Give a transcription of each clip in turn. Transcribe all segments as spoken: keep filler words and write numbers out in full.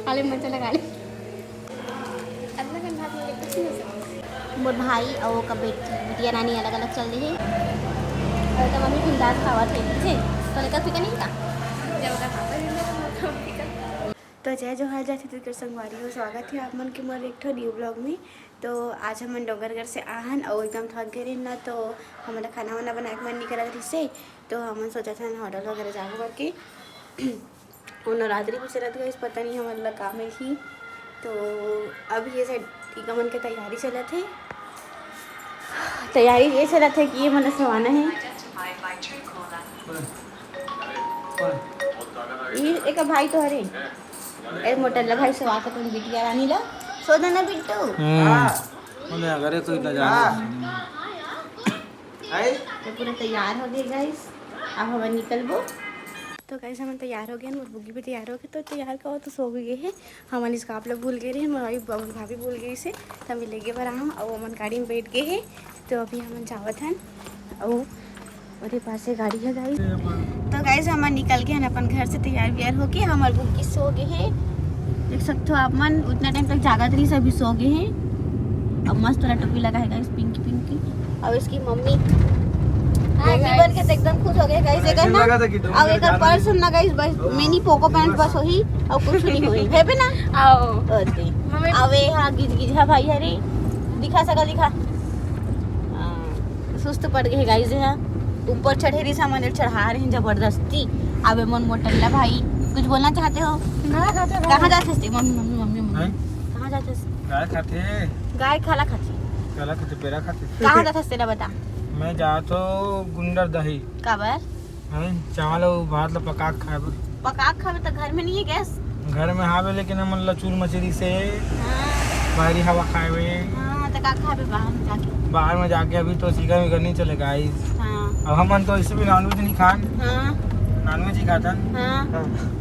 आले मन चला गाड़ी। अतना कन भात में कुछ नहीं हो सकता। मोर भाई अउ ओकर बेटी, बिटिया रानी अलग-अलग चल दे हे। अउ त मम्मी बिंदास खावत हे, ठीक हे? तो लेकर फिकर नहीं का? जब ओकर पापा जिंदा रहे, तो फिकर। तो जय जोहार, जय छत्तीसगढ़ संगवारी हो, स्वागत हे आप मन के मोर एक ठो न्यू ब्लॉग में। तो आज हमन डोंगरगढ़ से आहन अउ एकदम थक गए रहिन ना, तो हमन ला खाना वाना बनाए के मन नहीं करत रहिसे, तो हमन सोचत हन होटल वगैरह जाबो करके। वो नवरात्रि भी चलत हे गाइस, पता नहीं हमन ला का मिलही। तो अभी ये साइड टीका मन के तैयारी चलत हे, तैयारी ये चलत हे कि ये मन ला सवाना हे। ये एक भाई तो हरे, ए मोटल्ला भाई सवा के अपन बिटिया रानी ला सो देना बिट्टू। हम्म। बोले, अगर ये कोई लगा हाँ। तो पूरा तैयार हो गए गाइस, अब हमन निकलबो। तो गाइस, हमन तैयार हो गए, मोर बुग्गी भी तैयार हो गए। तो तैयार का हो तो सो गए हे, हमन स्कार्फ ला भूल गए रहे, मोर भाभी, मोर भाभी भूल गई से, तब लेगे बर आए हन, अउ हमन गाड़ी में बैठ गए हे। तो अभी हमन जावत हन, अउ ओरे पास से गाड़ी है गाइस। तो गाइस, हमन निकल गए हन अपन घर से तैयार वैयार होके, हमर बुग्गी सो गए हे, देख सकते हो आप मन, उतना टाइम तक जागत रही, सभी सो गए हे। अब मस्त वाला टोपी लगा है गाइस, पिंकी पिंकी। अब इसकी मम्मी, हाय मम्मी गाइस। बन के तो एकदम खुश हो गए गाइस, ऐसे देखा ना। लगा था कि अब एक पर्स ना गाइस, बस मिनी पोको पैंट बस होही, अउ कुछ नहीं होही, है पे ना? आओ। ओते। मम्मी। अब ये हाँ गिज गिज है भाई, अरे दिखा सकल दिखा। हाँ, सुस्त पड़ गए गाइस, ये ऊपर चढ़े रही सामान चढ़ा रहे हैं जबरदस्ती। अब ये मन मोटल्ला भाई कुछ बोलना चाहते हो? ना, ना, ना, ना। कहाँ जाते थे? Mummy, mummy, mummy, mummy. हैं? कहाँ जाते थे? गाय खाते। गाय खाला खाते। काला खाते, पेरा खाते। कहाँ जाते थे ना बता? मैं जात हो गुंडर दही। काबर? हैं? चावल अउ भात ला पका के खाए बर। पका के खाबे त घर में नहीं है गैस? घर में हावे, लेकिन हमन ला चूल मचरी से हाँ। बाहरी हवा खाए बर। हाँ, त का खाबे बाहर में जाके? बाहर में जाके अभी तो चिकन विकन नहीं चले गाइस। हाँ। अब हमन तो इसे भी नॉनवेज नहीं खान। हाँ। नॉनवेज ही खाथन। हाँ।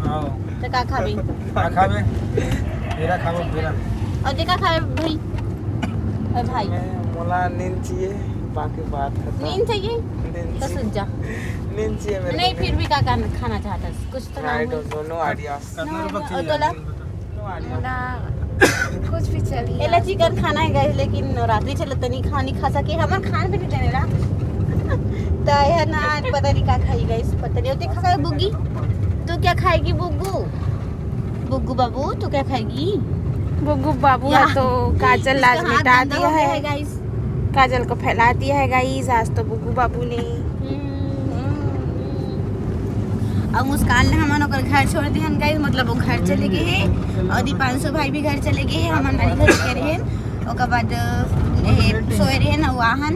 हाँ। त का खाबे? का खाबे? पेरा खाबो, पेरा। अउ ते का खाबे भाई? अरे भाई। मैं, मोला नींद चाहिए, बाकी बात खत्म। नींद चाहिए? नींद तो चाहिए। सुत जा। नींद चाहिए मेरे नहीं, को। फिर भी का, का खाना चाहता है? कुछ तो I नाम don't know, no idea। कितना रुपया और चाहिए? तोला? No idea। ना, कुछ भी चलिए। एला चिकन खाना है गाइस, लेकिन नवरात्रि चलत त नहीं खा, नहीं खा सके, हमर खान भी नहीं देने रहा। तो यह ना, पता नहीं का खाई गाइस, पता नहीं। होते खा बुग्गी, तो क्या खाएगी बुग्गू? बुग्गू बाबू, तू क्या खाएगी? बुग्गू बाबू यहाँ है तो काजल इसका लाज हाथ मिटा गंदा दिया हो गया है। है, गाइस। काजल को फैला दिया है, गाइस, आज तो बुग्गू बाबू ने। हम्म। अब मुस्कान ने हमन ओकर घर छोड़ दिहन, गाइस, मतलब वो घर चले गए हैं और दीपांशु भाई भी घर चले गए हैं, हमन नानी घर के रहे। ओकर बाद, ए, सोए रहे ना, वाहन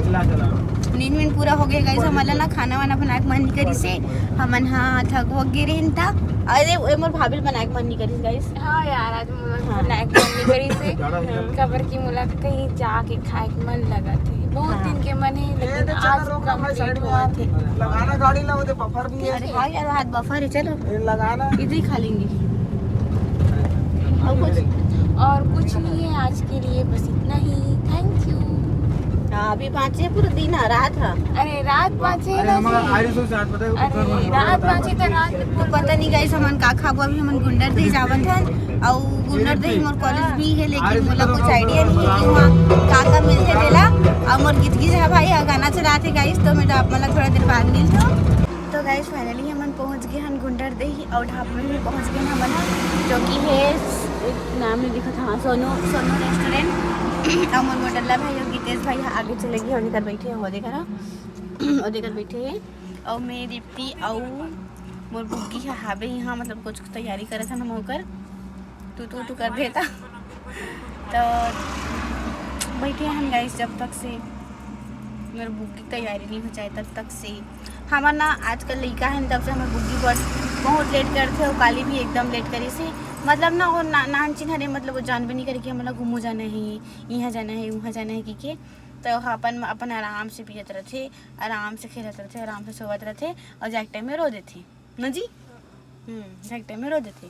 नींद वींद पूरा हो गए, गाइस। हमन ला ना खाना वाना बनाए के मन नहीं करिस हे, हमन हा थक वक गे रहे था। अरे, ए, मोर भाभी बनाए के मन नहीं करिस, गाइस। हाँ यार, आज मोला हाँ। बनाए के मन नहीं करिस हे। हाँ। काबर कि मोला कहीं जाके खाए के मन लगत हे। बहुत हाँ। दिन के मन हे, लेकिन आज complete होत हे। लगाना गाड़ी ला, वो तो बफर भी है। अरे हाँ यार, आज बफर है, चलो। ये लगाना। इधर ही खा लेंगे। और कुछ? और कुछ नहीं है आज के लिए, बस इतना ही। Thank you। हाँ, अभी पाँच है, पूरा दिन है, रात है। अरे, रात पाँच है अरे, ना हमारा जी। आइरिश से आज पता है, वो अरे, पत्थर में रात पाँच है तो रात में तो पता नहीं गाइस, हमन का खाबो। अभी हमन गुंडर दे जावत हन, अउ गुंडर दे मोर कॉलेज भी है, लेकिन मोला कुछ idea नहीं है कि वहाँ का का मिलथे तेला। अउ मोर गिजगिज है भाई, गाना चलाथे गाइस, तो मैं तो आप मन ला थोड़ा देर बाद मिलथो। तो गाइस, finally हमन पहुंच गए हन गुंडर देही अउ ढाबा में भी पहुंच गए हन हमन ह, जो कि है, एक नाम नहीं दिखत, हाँ, सोनू, सोनू रेस्टोरेंट। अउ मोर मोटल्ला भाई अउ गीतेश भाई ह आगे चले गए, ओदे कर बैठे हे, ओदे कर, ओदे कर बैठे हे। अउ मैं दीप्ति अउ मोर बुग्गी ह हाबे यहाँ, मतलब कुछ तैयारी करत हन हम ओकर, तू, तू, तू कर देता। तो बैठे हन गाइस, जब तक से मोर बुग्गी के तैयारी नहीं हो जाए तब तक से। हमर ना आजकल लइका हन, तब से हमर बुग्गी बड़ बहुत लेट करथे, अउ काली भी एकदम लेट करिस हे। मतलब ना, वो ना, नानचिन हरे, मतलब वो जानबे नहीं करे कि हमला घूमो जाना है, यहाँ जाना है, वहाँ जाना है कि के। तो वो अपन, अपन आराम से पियत रथे, आराम से खेलत रथे, आराम से सोवत रथे, अउ जाए के टाइम में रो देथे ना जी। हम्म, जाए के टाइम में रो देथे।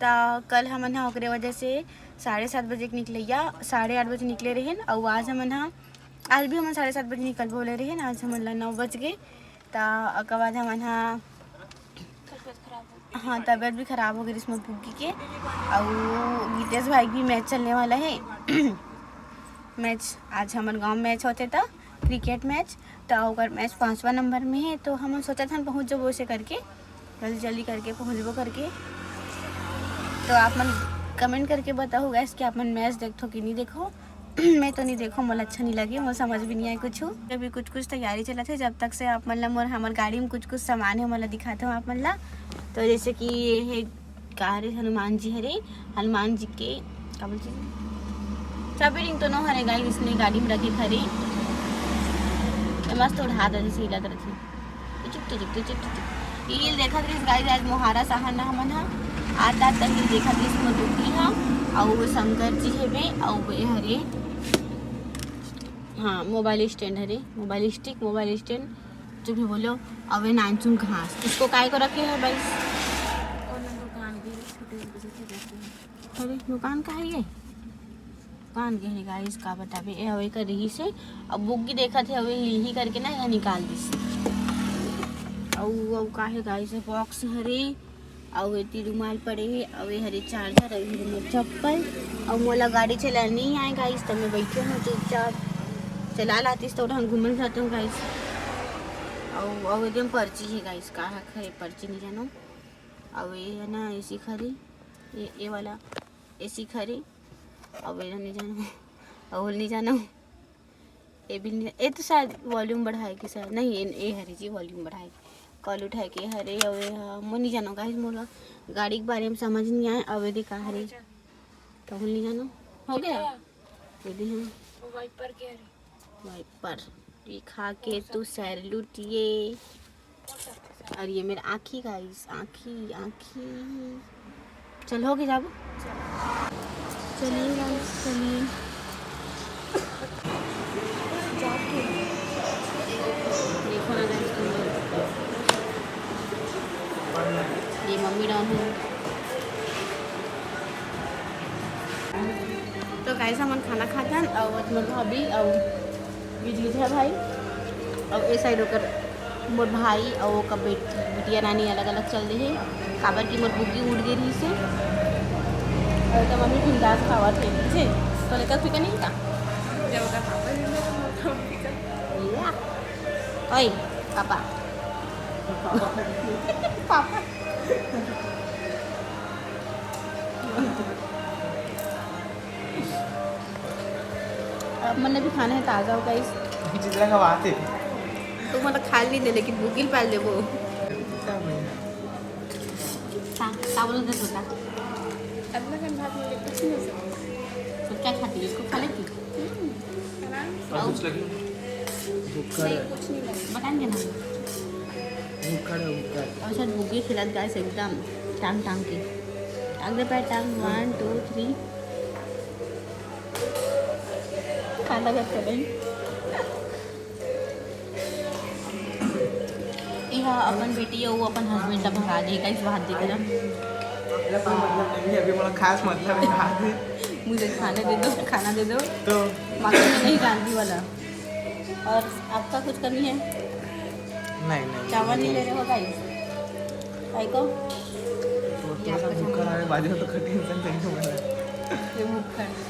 त कल हमन ह ओकरे वजह से साढ़े सात बजे के निकलैया, साढ़े आठ बजे निकले रहेन, अउ आज हमन ह, आज भी हमन साढ़े सात बजे निकलबो बोले रहेन, आज हमन ला नौ बज गे। त ओकर बाद हमन ह हाँ, तबीयत भी खराब हो गई इसमें बुग्गी के। और गीतेश भाई भी मैच चलने वाला है। मैच आज हमारे गांव में मैच होते था, क्रिकेट मैच। तो ओकर मैच पाँचवा नंबर में है, तो हम सोचा था पहुँच जबो उसे करके, जल्दी जल्दी करके पहुँचबो करके। तो आप मन कमेंट करके बताओ गैस कि आप मन मैच देखो कि नहीं देखो। मैं तो नहीं देखो, मोला अच्छा नहीं लगे, मोला समझ भी नहीं आए कुछ। अभी कुछ कुछ तैयारी चलत है, जब तक से आप मन ला मोर हमर गाड़ी में कुछ कुछ सामान है, मोला दिखाते हो आप मन ला। तो जैसे कि ये है का हरे, हनुमान जी हरे, हनुमान जी के का बोलथे, चाबी रिंग तो नो हरे गाइस, इसने गाड़ी में रखे हरे। ये मस्त उड़ा दे, जैसे हिलत रहथे। टुचुक, टुचुक, टुचुक, टुचुक। ये देखत रहिस गाइस, आज मोहारा सहाना हमन ह। आत, आत तक ये देखत रहिस मोर बुग्गी ह। अउ वो शंकर जी हेबे, अउ ये हरे, हाँ, मोबाइल स्टैंड हरे, मोबाइल स्टिक, मोबाइल स्टैंड, जो भी बोलो। अउ ये नानचुन घास, इसको काय को रखे है भाई? अरे, दुकान का है ये? दुकान के है गाइस, का बताबे। ए, अउ एकर रहिस हे। अब बुग्गी देखत हे, अउ ये ही करके ना, यहाँ निकाल दिस। अउ, अउ का है गाइस, बॉक्स हरे, अउ एती रुमाल पड़े हे, अउ ये हरे चार्जर, अउ ये हरे मोर चप्पल, अउ मोला गाड़ी चलाना नहीं आए गाइस, तो मैं बैठे हूँ चुपचाप। चला लातीस तो उठान घूमन जाते हूँ गाइस। अउ, अउ एकदम पर्ची है गाइस, का है, खरे पर्ची नहीं जानो। अउ ये है ना, एसी खरी, ये, ये वाला एसी खरी। अउ ये नहीं जानो, अउ नहीं जानो। ये भी नहीं, ये तो शायद वॉल्यूम बढ़ाए के, शायद नहीं, ये, ये हरे जी वॉल्यूम बढ़ाए के, कॉल उठाए के हरे। अउ ये हा, मोर नहीं जानो गाइस, मोला गाड़ी के बारे में समझ नहीं आए। अउ ये दे का हरे, कहूँ नहीं जानो। हो गया? ये दे हाँ। वो वाइपर के हरे। वाइपर। ये खा के तू सैर लूटिए। और ये मेरा आँखी गाइस, आँखी, आँखी। चल, हो गई जाबो। चलिए गाइस, चलिए। देखो ना गाइस, तुम लोग। ये मम्मी डाउन है। तो गाइस, हमन खाना खाथन, अउ मोर भाभी, अउ बिजली झा भाई, अउ ए साइड ओकर मोर भाई, अउ ओकर बेट-, बिटिया रानी अलग-अलग चल दे हे, काबर कि मोर बुग्गी उड़ गे रहिस हे। अउ त मम्मी बिंदास खावत हे, ठीक हे? तो लेकर फिकर नहीं का? जब ओकर पापा जिंदा रहे, मोर का फिकर। या। ओए, पापा। पापा। अब मन भी खाना है ताजा हो गाइस। जितना खवाते। तो मतलब खा नहीं दे, लेकिन बुगिल पाल देबो। का, का बोलो दे छोटा? अदला कन भात में कुछ नहीं हो सकता। तो क्या खाती है? इसको खा लेती? हम्म, आराम से। और कुछ लगे? भुक्खड़ नहीं, है। कुछ नहीं लगे। बताएंगे ना। भुक्खड़ है, भुक्खड़। और शायद बुग्गी खिलात गाइस एकदम टांग टांग के। टांग दे पैर टांग, one, two, three। खाना घर चले। इहा अपन बेटी अउ अपन हस्बैंड ला भगा दे, गाइस, बात देख रहा। मेरा कोई मतलब नहीं है, अभी मेरा खास मतलब है बात है। मुझे खाने दे दो, खाना दे दो। तो माखन में नहीं जानती वाला। और आपका कुछ कमी है? नहीं, नहीं, चावल नहीं नहीं। ले रहे हो गाइस? भाई को? वो थोड़ा सा भूखा रहा है, बाजू तो कठिन से नहीं होगा। ये भूखा है।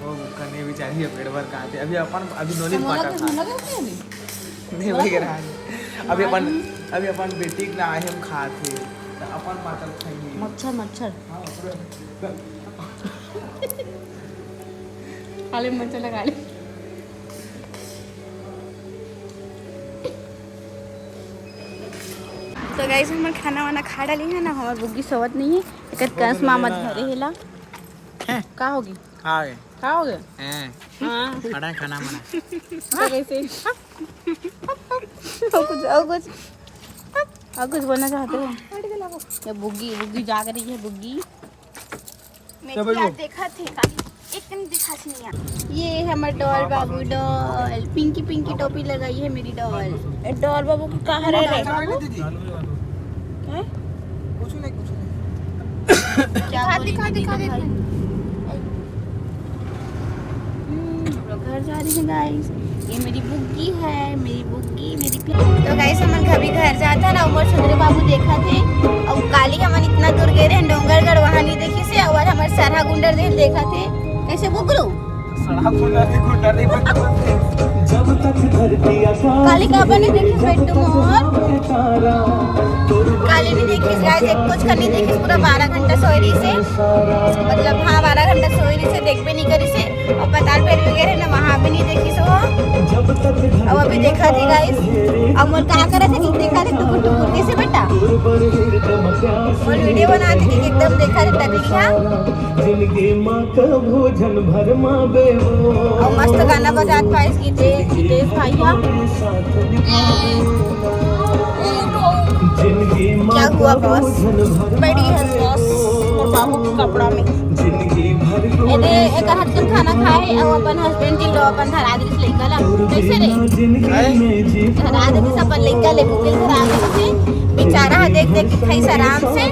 वो भूखा नहीं, बेचारी है, पेट भर खाते। अभी अपन, अभी नोनी तो मोला पाटा तो खा। मोला तो नहीं अभी। नहीं, वही कह रहा है। अभी अपन, अभी अपन बेटी के ना आए, हम खाते। तो अपन पाटा खाएंगे। मच्छर, मच्छर। हाँ, पूरा। खा ले, मच्छर लगा ले। तो गाइस, हमर खाना वाना खा डाली है ना, हमर बुग्गी सोवत नहीं है, एकर कस मामा धरे हेला। हैं? का होगी? खा गए। खा हो गए? हैं? हाँ। खड़ा है खाना मना। तो कैसे? और कुछ, और कुछ, और कुछ बोलना चाहते हो? ये बुग्गी, बुग्गी जाग रही है, बुग्गी। मैं तो भाई क्या वो देखा थे काली, एक दिन दिखा सी नहीं यार। ये हमर डॉल बाबू डॉल, पिंकी पिंकी टोपी लगाई है मेरी डॉल। ए, डॉल बाबू की कहाँ रह रहे? हैं? कुछ नहीं, कुछ नहीं। क्या दिखा, बोली दिखा, दीदी दिखा, भाई? हम्म, हम लोग घर जा रही है गाइस। ये मेरी बुग्गी है, मेरी बुग्गी, मेरी प्यारी। तो गाइस, हमन अभी घर जात हन ना, उमर सुंदरी बाबू देखत हे। अउ काली हमन इतना दूर गे रहे डोंगरगढ़, वहाँ नहीं देखिस हे। अउ आज हमर सरहा गुंडर देख देखत हे। कैसे बुगरू? सरहा गुंडर नहीं, गुंडर नहीं, बंदर। काली का बने देखिस बेटू मोर। काली नहीं देखिस गाइस, एक कुछ कर नहीं देखिस, पूरा बारह घंटा सोए रहिस हे। मतलब हाँ, बारह घंटा सोए रहिस हे, देखबे नहीं करिस हे। अउ पताल फेर भी गे रहे ना, वहाँ भी नहीं देखिस हो। अउ अभी देखत हे गाइस, अउ मोर का करत हे कि देखत हे टुकुर टुकुर कैसे बेटा। मोर वीडियो बनात हे कि एकदम देखत हे टकली हा। अउ मस्त गाना बजात पाइस कि दे, कि दे भाई हा। क्या हुआ बॉस? बड़ी है बॉस, मोर बाबू के कपड़ा में। एदे एकर हाथ के खाना खाए, अउ अपन हस्बैंड जी लो अपन धरा दिस लइका ला। कैसे रे? धरा दिस अपन लइका ले, बुकिल धरा दिस। बेचारा ह देख देख के खाइस आराम से।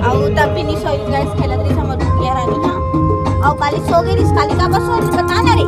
अउ तब भी नहीं सोई गाइस, खेलत रहिस हमर बुकिया रानी ना। अउ काली सो गई रहिस, काली का बस सो रहिस, बता ना रे।